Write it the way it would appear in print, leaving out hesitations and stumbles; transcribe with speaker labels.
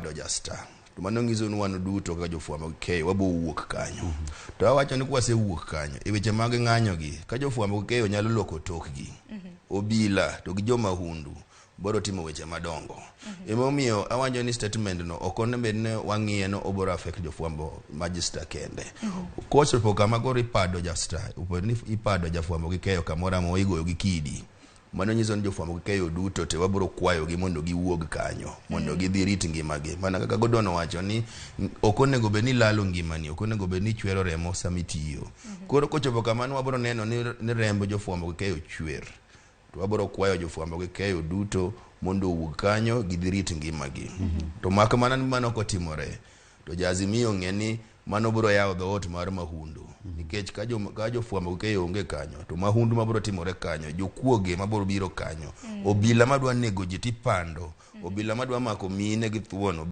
Speaker 1: ipado jasta to mano nyiso ni wan duto kaka jofwambo gi keyo wabo wuok kanyo. To awacho ni kwasewuok kanyo e weche mag ng'anyo gi, ka jofwambo gi keyo nyalo loko tokgi, obila to gi jomahundu boro timo weche madongo. Emomiyo awacho ni statement no ok onego bed ni wang'iye no oboro affect jofwambo magister kende. Kochopo kama koro ipado jasta, opo ni ipado jafwambo gi keyo kamoro amora igoyo gi kidi, mano nyiso ni jofwambo gi keyo duto te wabiro kwayogi mondo giwuog kanyo mondo gidhi rit ngimagi. Mana kaka Godon owacho ni ok onego bed ni ilalo ngimani, ok onego bed ni ichwero remo sama itiyo. Koro kochopo kamano wabiro neno ni remb jofwambo gi keyo chwer, to wabiro kwayo jofwambo gi keyo duto mondo owuog kanyo gidhi rit ngimagi. To mak mana ni mano kotimore to Jaazimio ng'e ni mano biro yawo dhoot mar mahundu, nikech ka jofwambo gi keyo onge kanyo to mahundu mabiro timore kanyo, jokuoge mabiro biro kanyo, obila madwa nego ji tipando, obila madwa mako mine gi thuon.